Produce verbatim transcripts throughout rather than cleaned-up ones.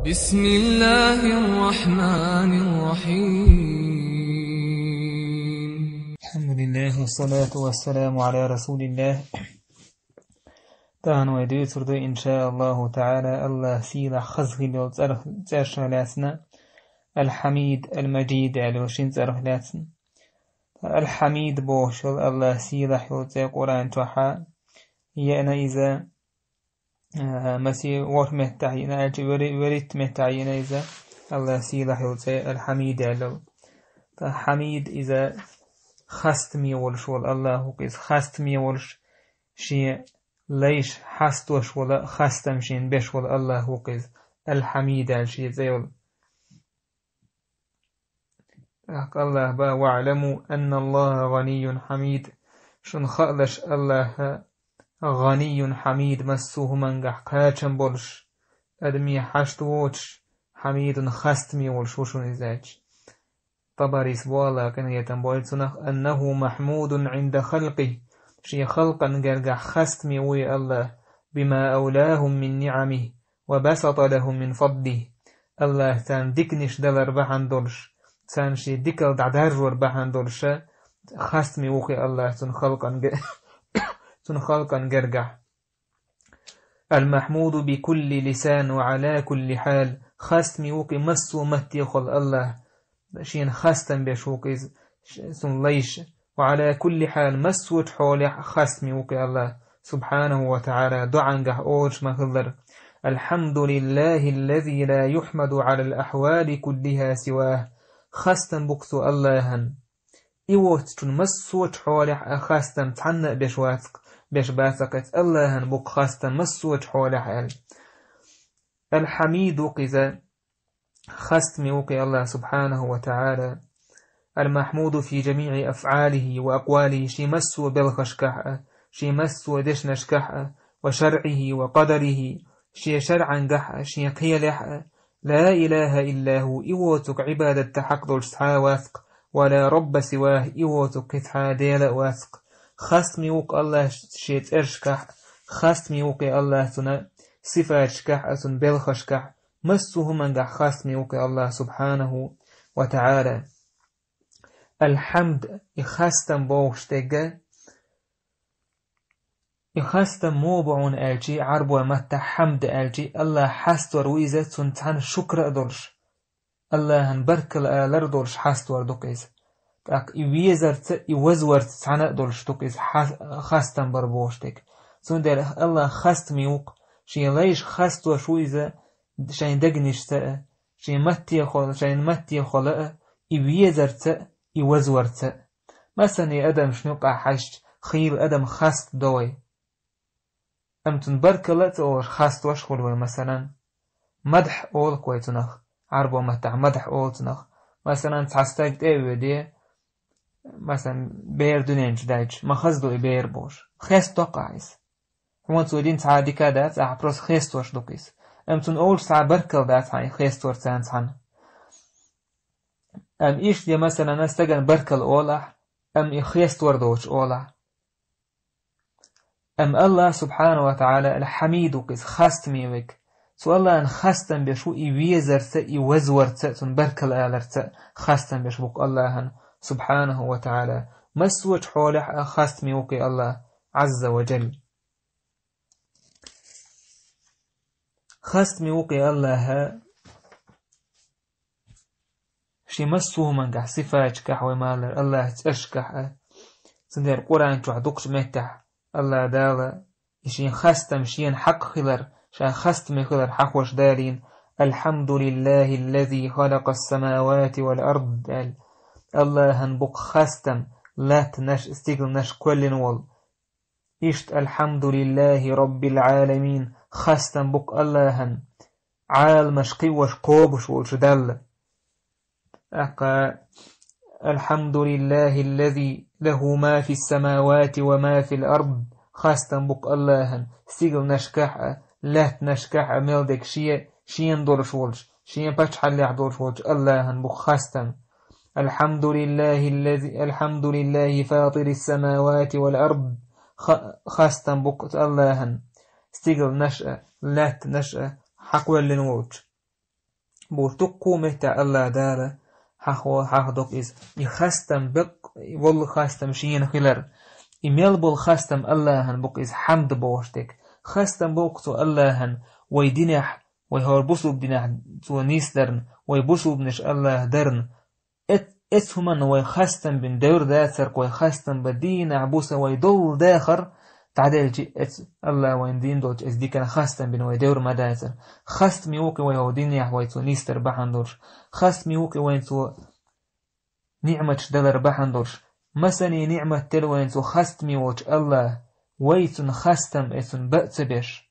بسم الله الرحمن الرحيم. الحمد لله والصلاة والسلام على رسول الله. Тахана вай дуьйцур ду, иншааллаху таӀала, АллахӀ сийлахь хаза хилла йолу цӀарах, цӀерах лаьцна, Аль-Хьамид, Аль-Мажид аьлла йолу шина цӀарах лаьцна. Аль-Хьамид бохуш йолу АллахӀ сийлахь йолу цӀе Къуръан чохь а еана иза, а, масе ворхӀ меттехь йина аьлча, вери-, вуьрхӀитта меттехь йина иза, АллахӀ сийлахь йолу цӀе Аль-Хьамид аьлла. Ткъа Хьамид иза хастаме волуш волу АллахӀ ву-кх иза, хастаме волуш, шен лайш хьастош волу, хастам шена беш волу АллахӀ ву-кх иза, Аль-Хьамид аьлла шен цӀе йолу. ТӀаккха АллахӀ бан: «ВаӀламу анна Аллаха гӀанийюн хьамид». Шуна хаалаш, АллахӀ гӀанийюн хьамид, массо а хӀумангахь кхачам болуш, адаме хьашт воцуш, хьамидун, хастаме волуш ву шуна иза аьлча. Табарис боху, АллахӀ къинхетам бойла цунах: «Аннаху махьмудун гӀинда халкъихи», шен халкъан гергахь хастаме ву и АллахӀ, «бима авлахум мин ниӀамихи ва басата лахум мин фадлихи». АллахӀ царна диканаш далар бахьана долуш, царна шен дикалла дӀадаржор бахьана долуша, хастаме ву-кх и АллахӀ цуьнан халкъан ге-, цуьнан халкъан гергахь. Аль-махьмуду би кулли лисан ва Ӏала кулли хьал. Хастаме ву-кх и массо а маттехула АллахӀ, шена хастам беш ву-кх иза, ш-, цуьнан лайш. Ва Ӏала кулли хьал, массочу хьолехь а хастаме ву-кх и АллахӀ, субхьанаху ва таӀала, доӀангахь олуш ма-хиллара: «Алхьамдулиллахиллази ла юхьмаду Ӏалал ахьвали куллиха сивах». Хастам бу-кх цу АллахӀан. И воцчун массочу хьолехь а хастам цхьанна а беш вац-кх, беш бац-кх, эцу АллахӀан бу-кх хастам массочу хьолехь аьлла. Аль-Хьамид ву-кх иза, хастаме ву-кх и АллахӀ субхьанаху ва таӀала. Аль-Махьмуду фи жамиӀи афӀалихи ва акъвалихи, шен массо а белхашкахь а, шен массо а дешнашкахь а, ва шарӀихи ва къадарихи, шен шарӀангахь а, шен кхелехь а, ла илаха илла ху, и воцург Ӏибадат дан хьакъ долуш цхьа а вац-кх, ва ла робба сивах, и воцург кхин цхьа а Дела а вац-кх. Хастаме ву-кх АллахӀ шен цӀерашкахь а, хастаме ву-кх и АллахӀ цуьнан сифаташкахь а, цуьнан белхашкахь а, массо а хӀумангахь хастаме ву-кх и АллахӀ субхьанаху ва таӀала. Аль-хьамд, и хастам бохуш дерг, и хастам муха бу хьуна аьлча, Ӏарбойн маттахь хьамд аьлча, АллахӀ хьастор ву иза, цунна цхьаьна шукра а долуш, АллахӀан баркалла алар а долуш хьастор ду-кх иза. ТӀаккха и везарца, и вазварца цхьаьна а долуш ду-кх иза хьа-, хастам бар бохуш дерг. Цундела АллахӀ хастаме ву-кх, шен лайш хастош ву иза, шайн дегнашца а, шен маттехула, шайн маттехула а, и везарца а, и вазварца а. Масала, адамашна юкъахь хьаьжча, хийла адам хастадо вай. Амма цунна баркалла а ца олуш, хастош а хуьлу вай, масалан. Мадхь олу-кх вай цунах, Ӏарбойн маттахь мадхь олу цунах. Масалан, цхьа стаг тӀе а воьдий, масалан, бер дуьнен чу даьлча, ма хаза ду и бер бохуш. Хестадо-кх ахь иза. Хьуна цо дина цхьа а дика дац, ахь просто хестош ду-кх иза. Амма цунна олуш цхьа а баркалла дац хьан и хестор царна цхьаьна. Амма иштта, я, масалан, стагана баркалла олу ахь, амма и хестор доцуш олу ахь. Амма АллахӀ субхьанаху ва таӀала Аль-Хьамид ву-кх иза, хастаме верг. Цу АллахӀан хастам беш ву и везарца, и вазварца, цунна баркалла аларца хастам беш ву-кх АллахӀан субхьанаху ва таӀала. Массочу хьолехь а хастаме ву-кх и АллахӀ Ӏазза ва Джалла. Хастаме ву-кх и АллахӀ шен массо а хӀумангахь, сифаташкахь, вай ма-аллара, АллахӀан цӀерашкахь а. Цундела Къуръан чохь дукхачу меттехь АллахӀ Дала и шен хастам шена хьакъ хилар, ша хастаме хилар хьахош далийна: «Алхьамдулиллахиллази халакъас-самавати вал ард», – аьлла. АллахӀан бу-кх хастам, латтанаш, стигланаш кхоьллина волу. Иштта: «Алхьамдулиллахи роббил Ӏаламин», хастам бу-кх АллахӀан, Ӏаламаш кхиош, кхобуш волчу Далла. ТӀаккха: «Алхьамдулиллахиллази лаху ма фис-самавати ва ма фил ард», хастам бу-кх АллахӀан, стигланашкахь а, латтанашкахь а мел дерг шен, шена долуш волчу, шен пачхьаллехь долуш волчу АллахӀан бу-кх хастам. «Алхьамдулиллахиллази, алхьамдулиллахи фатирис-самавати вал ард», ха-, хастам бу-кх АллахӀан, стигланаш а, латтанаш а хьакхоьллина волчу. бохуш дуккха а меттехь Аллах Дала хьахо-, хьахдоккху иза. И хастам беккъа, и волу хастам шена хилар. И мел болу хастам Аллахьан бу-кх иза хьамд бохуш дерг. Хастам бу-кх цо Аллахьан вай динехь, вай хӀора бусулба динехь цо нисдарна, вай бусулбанаш Аллах дарна. Эц-, эцу хӀуманна вай хастам бина девр дацара-кх, вай хастам бан дийнахь буса вай долу дахар дӀаделчи, эцу Аллах вайна дина долчу эцу дикана хастам бина вай девр ма дацара. Хастаме ву-кх и вай хӀокху динехь вай цо нисдар бахьана долуш. Хастаме ву-кх и вайна цо ниъматаш далар бахьана долуш. Масане ниъмат делла вайна цо хастаме волчу Аллах, вай цунна хастам эцунна бан а ца беш.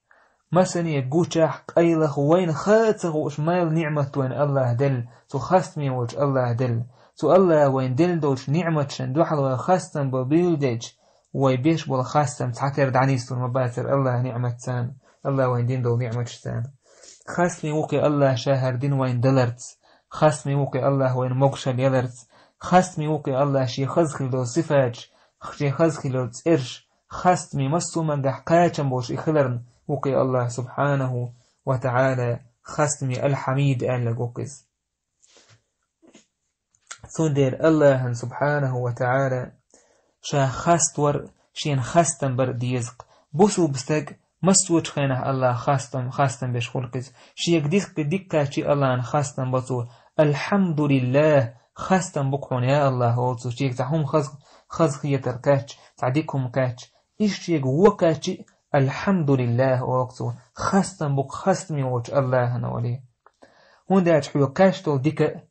Масане гучахь, къайлаха вайна хаа а ца хууш, мел ниъмат вайна Аллах делла, цу хастаме волчу Аллах делла. Цу Аллах вайна делла долчу ниъматашна дуьхьал вай хастам бан буьйлу дечу, вай беш болу хастам цхьатера дӀанислур ма бацара Аллах ниъмат царна, Аллах вайна дина долу ниъматаш царна. Хастаме ву-кх и Аллах ша хӀара дина вайна даларца. Хастаме ву-кх и Аллах вайна могушалла яларца. Хастаме ву-кх и Аллах шен хаза хила долу сифаташ, шен хаза хила долу цӀераш, хастаме массо а мангахь кхачам болуш и хиларна ву-кх и Аллах субхьанаху ва таӀала хастаме алхьамид аьлларг ву-кх иза. Цундела Аллахьан субхьанаху ва таӀала ша хаставар, шена хастам бар а деза-кх. Бусулба стаг массочу хенахь Аллах хастам, хастам беш хуьлу-кх иза. Шега дика, дика кхаьччи Аллахьан хастам бо цо. Алхьамдулиллах, хастам бу-кх хьуна, я Аллах, олу цо. Шега цхьа хӀума хаза, хазахетар кхаьчча, цхьа дика хӀума кхаьчча, иштта шега вон кхаьччи, Алхьамдулиллах, олу-кх цо. Хастам бу-кх хастаме волчу Аллахьана олий. ХӀунда аьлча хьоьга кхаьчна долу дика а,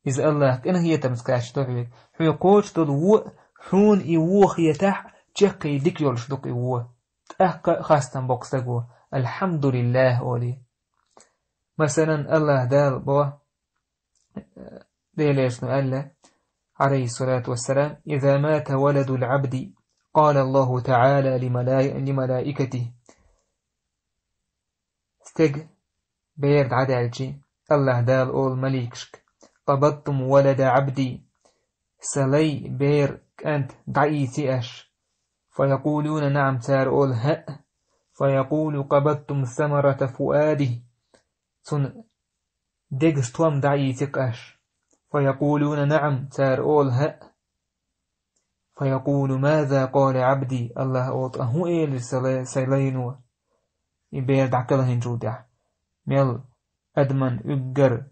иза Аллах къинхетамца кхаьчна ду хьоьга. Хьоьга кхочуш долу вон а, хьуна и вон хетахь а, чаккхе дика йолуш ду-кх и вон. ТӀаккха а хастам бо-кх стага, Алхьамдулиллах олий. Масалан, Аллах Дала бо, Делан Элчано аьлла, Ӏалайхиссалату вассалам: «Иза мата валадул Ӏабди, къала Аллаху таӀала лималаи-, лималаикатихи». Стеган бер дӀадаьлчи, Аллах Дала олу маликашка: «Къабадтум валада Ӏабди, сан лай бер кӀант дӀаийци аш?» Фаякъулуна: «НаӀам», цара олу: «ХӀаъ». Фаякъулу: «Къабадтум самарата фуадихи». Цуьнан деган стом дӀаийци-кх аш? Фаякъулуна: «НаӀам», цара олу: «ХӀаъ». Фаякъулу: «Маза къала Ӏабди?» Аллах олу: «Ткъа хӀун элира сан лай-, сайн лайно?» И бер дӀакхелхинчул тӀаьхьа. Мел адаман уггар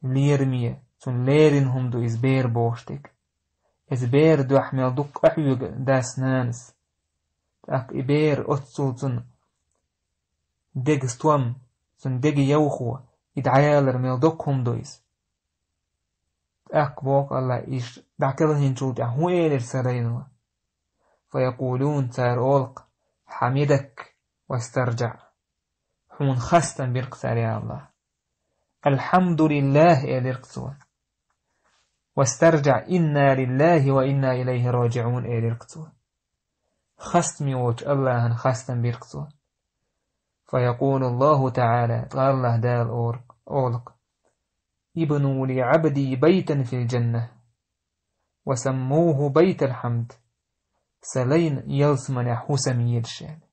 лераме, цунна леррина хӀума ду иза бер бохуш дерг. Иза бер дуьхьа мел дукха къахьоьгу дас-нанас. ТӀаккха и бер оццул цунна деган стом, цунна деган йовхо, и дӀаялар мел доккха хӀума ду иза. ТӀаккха боху Аллах, иштта дӀакхелхинчул тӀаьхьа хӀун элира сан лайно? Фаякъулун, цара олу-кх: «Хьамидак вастарджаӀ». Хьуна хастам бира-кх цара, я Аллах. «Алхьамдулиллах», элира-кх цо. «ВастарджаӀ, инна лиллахи ва инна илайхи раджиӀун», элира-кх цо. Хастаме волчу Аллахьан хастам бира-кх цо. Фаякъулу Аллаху таӀала, ткъа Аллах Дала олу-, олу-кх: «Ибну ли Ӏабди байтан фил джанна, ва саммуху байтал хьамд». Сан лайна ялсаманехь хӀусам елаш аьлла.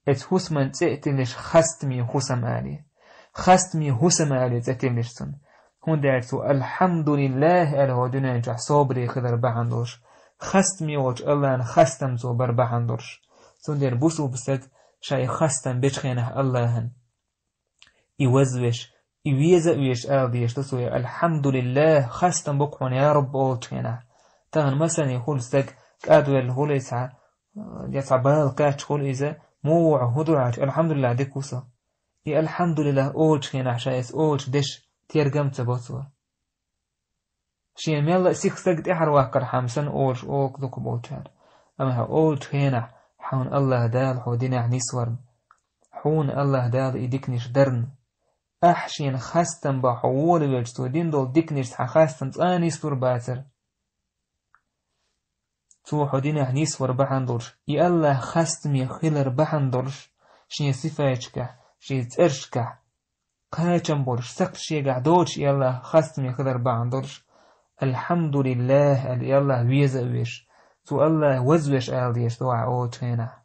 Эцу хӀусаман цӀе а тиллиш, хастаме хӀусам алий. Хастаме хӀусам алий цӀе тиллиш цунна. ХӀунда аьлча цо «Алхьамдулиллах» аьлла хӀокху дуьнен чохь собаре хилар бахьана долуш, хастаме волчу Аллахьан хастам цо бар бахьана долуш. Цундела бусулба стаг ша и хастам бечу хенахь Аллахьан, и вазвеш, и веза а везаш ала дезаш ду цо: «Алхьамдулиллах, хастам бу-кх хьуна, я Рабби», олучу хенахь. Тахана масане хуьлу стаг, кӀадвелла хуьлу иза, я цхьа бала кхаьчча хуьлу иза, муха ву хьо, хӀун ду хьуна, алхьамдулиллах дика ву со. И алхьамдулиллах олучу хенахь ша эца олуш деш тергам ца бо цо. Шен мелла а сиха стаг тӀаьхьара ваккхархьама санна олуш олу-кх дукхахболчара. Амма хьо олучу хенахь, хьуна Аллах Дала хьо динехь нисварна, хьуна Аллах Дала и диканаш дарна, ахь шена хастам бан хьо волавелча, цо дина долу диканаш цхьа хастам цкъа а нислур бацара. Цо хьо динехь нисвар бахьана долуш, и Аллах хастаме хилар бахьана долуш, шен сифаташкахь, шен цӀерашкахь кхачам болуш, сакхт шегахь доцуш и Аллах хастаме хилар бахьана долуш, «Алхьамдулиллах» аьлла, и Аллах веза а везаш, цу Аллах вазвеш ала дезаш ду ахь олучу хенахь.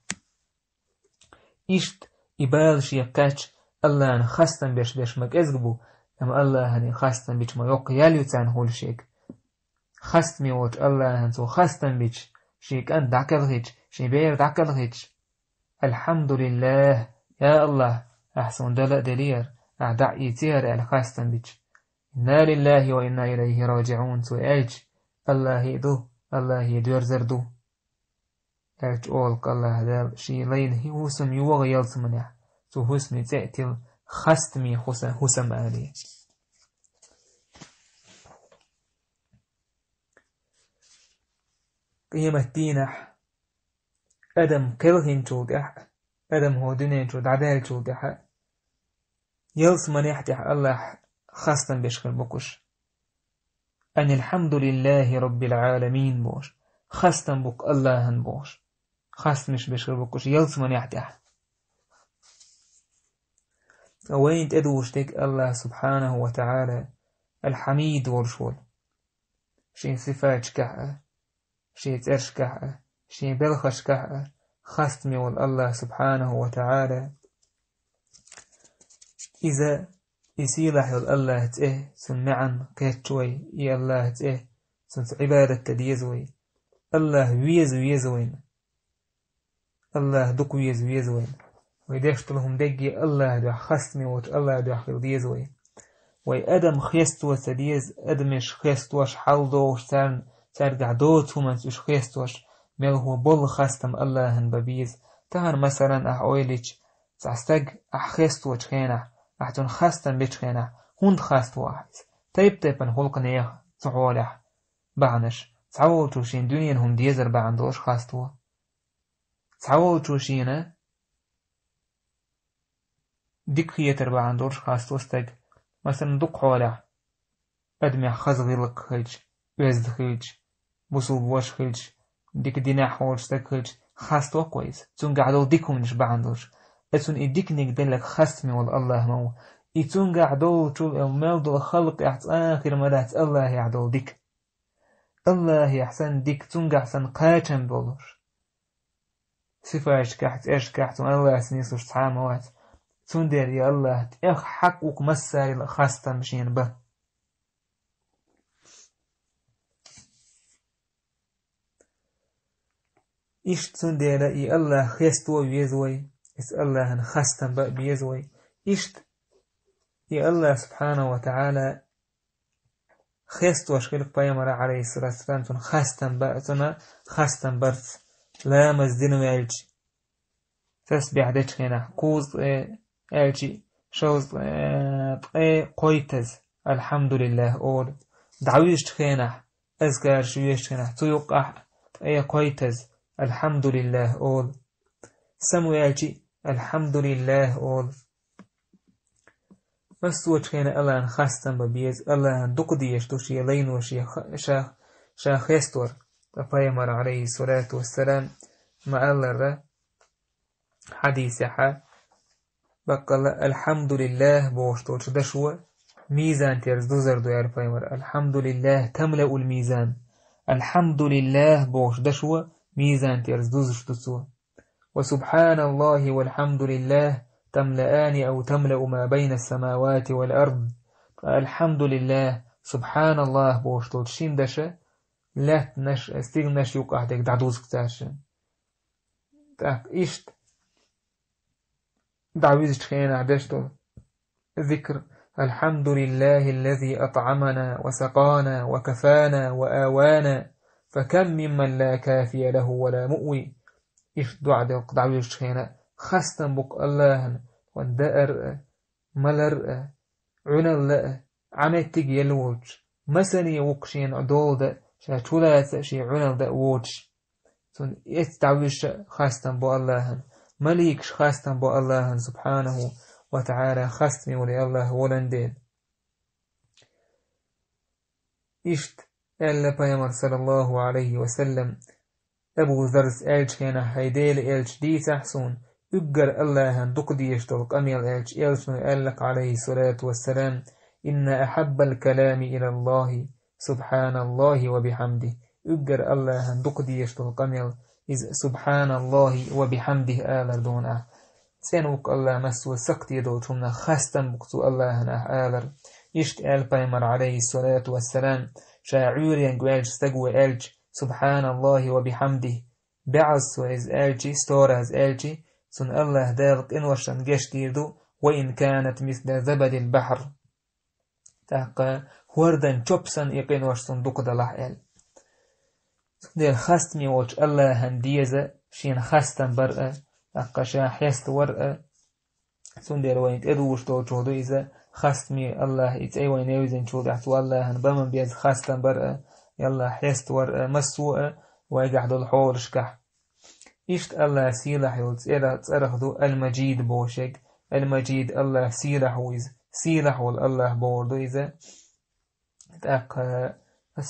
Иштта и бала шега кхаьчча, Аллахьан хастам беш-беш ма кӀезга бу, Амма Аллахьана хастам бича ма йоккха ял ю царна хуьлуш шега. Хастаме волчу Аллахьана цо хастам бича, шен кӀант дӀакхелхича, шен бер дӀакхелхича: «Алхьамдулиллахь, я Аллахь, ахь суна дала а делира, ахь дӀа а ийцира», аьлла хастам бича. «Инна лиллахьи ва инна илайхьи раджиӀун», цо аьлча, Аллахье ду, Аллахье доьрзар ду. Аьлча олу Аллахь Дала шен лайна хӀусам йогӀу ялсаманехь, цу хӀусаме цӀе а тилла, хастаме хӀуса-, хӀусам алий. Къематдийнахь адам кхелхинчул тӀаьхьа, адам хӀокху дуьнен чу дӀадаьллачул тӀаьхьа, ялсаманехь тӀехь Аллахь хастам беш хир бу-кх уьш. «Анилхьамдулиллахьи раббил Ӏаламин», бохуш, хастам бу-кх Аллахьана бохуш, хастамаш беш хир бу-кх уьш ялсаманехь тӀехь. Ткъа вайна тӀедужуш дерг Аллахь субхьанаху ва таӀала аль-Хьамид волуш волу. Шен сифаташкахь а, шен цӀерашкахь а, шен белхашкахь а хастаме волу Аллахь субхьанаху ва таӀала. Иза, и сийлахь йолу Аллахь цӀе, цуьнан маьӀна кхетча вай, и Аллахь цӀе, цуьнца Ӏибадат дан деза вай. Аллахь веза веза вайна. Аллахь дукха веза веза вайна. Вай деш долу хӀума дерриге Аллахьан дуьхьа, хастаме волчу Аллахьан дуьхьа хила деза вай. Вай адам хесто ца деза, адамаш хестош, хьал догӀуш царна, цаьргахь доцу хӀуманца уьш хестош, мелхо болу хастам Аллахьана бан беза. Тахана, масалан, ахь ойла йича, цхьа стаг ахь хесточу хенахь, ахь цунна хастам бечу хенахь, хӀунда хаставо ахь иза? Тайп-тайпана хуьлу-кх нехан цу хьолехь бахьанаш. Цхьаволчо шена дуьненан хӀума дезар бахьана долуш хаставо. Цхьаволчо шена дика хетар бахьана долуш хаставо стаг. Масалан, дукха хьолехь адамех хаза гӀиллакх хилча, оьзда хилча, бусулба ваша хилча, дика динехь волчу стаг хилча, хаставо-кх вай иза, цуьнгахь долу дика хӀуманаш бахьана долуш. Ткъа цунна и диканиг делларг хастаме волу Аллахь ма ву. И цуьнгахь долчул, э, мел долу халкъехь цкъа а хир ма дац Аллахьехь долу дика. Аллахьехь санна дика, цуьнгахь санна кхачам болуш. Сифаташкахь, цӀерашкахь цунна Аллахьца нислуш цхьа а ма вац. Цундела и Аллахь тӀех хьакъ ву-кх массарел а хастам шена бан. Иштта цундела и Аллахь хесто веза вай, иза Аллахьан хастам бан а беза вай. Иштта и Аллахь субхьанаху ва таӀала хестош хилла пайхамар, Ӏалайхиссалату вассалам, цунна хастам ба-, цунна хастам барца. Ламаз дина ваьлча, тасбихь дечу хенахь, кхузткъе аьлча, шовзткъе, э, ткъе кхойттаза, «Алхьамдулиллах» олу. ДӀавуьжучу хенахь, азкараш вуьжучу хенахь, цу юккъахь ткъе кхойттаза, «Алхьамдулиллах» олу. Самаваьлча, «Алхьамдулиллах» олу. Массочу хенахь Аллахьан хастам бан беза, Аллахьан дукха дезаш ду шен лайно шен ха-, ша, ша хестор. Ткъа пайхамар, Ӏалайхиссалату вассалам, ма-аллара, хьадисехь, баккъалла «Алхьамдулиллах» бохуш долчу дашо мизан терза дузар ду, аьлла пайхамар. «Алхьамдулиллах тамлаул мизан». «Алхьамдулиллах» бохуш дашо мизан терза дузуш ду цо. «Ва субхьаналлахи валхьамдулиллах тамлаани ау тамлау ма байна ас-самавати вал ард». Ткъа «Алхьамдулиллах», «Субхьаналлах» бохуш долчу шина даша лаьттанаш, стигланаш юккъахь дерг дӀадузу-кх цаьршинна. ТӀаккха иштта дӀавуьжучу хенахь деш долу зикр: «Алхьамдулиллахиллази атӀамана ва сакъана ва кафана ва авана, фа кам мимман ла кафия лаху ва ла муъви». Иштта доӀа делкъа дӀавуьжучу хенахь: «Хастам бу-кх Аллахьана, ван даар а, малар а, Ӏуьналла а, Ӏа меттиг елла волчу, масане ву-кх шена долу дан, ша чулаца а, шен Ӏуьналла дан а воцуш». Цунна эцца дӀавуьжуш а хастам бу Аллахьана, маликаш хастам бу Аллахьана, субхьанаху ва таӀала, хастаме волу Аллахь волан дела. Иштта аьлла пайхамар, саллаллаху Ӏалайхи ва саллам, Абу Заррас аьллачу хенахь: «ХӀай Делан элча, дийцахь суна, уггар Аллахьан дукха дезаш долу къамел». Аьлча, элчано аьлла-кх, Ӏалайхиссалату вассалам: «Инна ахьаббал калами илаллахи субхьаналлахи ва бихьамдихи». Уггар Аллахьан дукха дезаш долу къамел иза «Субхьаналлахи ва бихьамдихи» алар ду ахь. ЦӀена ву-кх Аллахь массо а сакхте долчу хӀуманах, хастам бу-кх цу Аллахьана ахь алар. Иштта аьлла пайхамар, Ӏалайхиссалату вассалам, ша Ӏуьйренга ваьлча стага аьлча: «Субханаллахи ва бихьамдихи», бегӀазза иза аьлча, сто раз аьлча, цунна АллахӀ Дала къиношна гечдийр ду, «ва ин канат мисла забадил бахьр». ТӀаккха хӀордан чоп санна и къинош цунна дукха далахь аьлла. Цундела хастаме волчу АллахӀана деза шена хастам бар а, тӀаккха ша хьеставар а. Цундела вайна тӀедужуш долчух ду иза, хастаме АллахӀ и цӀе вайна евзинчул тӀаьхьа цу АллахӀана бан беза хастам бар а, и АллахӀ хьеставар а, массо а вайгахь долу хьолашкахь. Иштта АллахӀ сийлахь йолу цӀера-, цӀарах ду Ал-Маджид бохуш ерг. Ал-Маджид, АллахӀ сийлахь ву иза, сийлахь волу АллахӀ бохур ду иза. ТӀаккха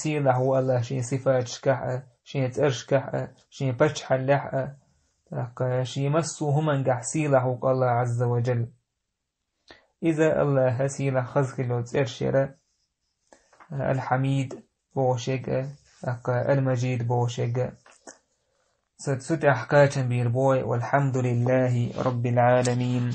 сийлахь ву АллахӀ шен сифаташкахь а, шен цӀерашкахь а, шен паччахьаллехь а. ТӀаккха шен массо а хӀумангахь сийлахь ву АллахӀ Ӏазза ва Джалла. Иза АллахӀа сийлахь хаза хилла цӀераш яра Ал-Хьамид бохуш ерг а, тӀаккха Ал-Маджид бохуш ерг а. Цу, цу тӀехь кхачам бийр бу вай: «Валхьамдулиллахи Раббил Ӏаламин».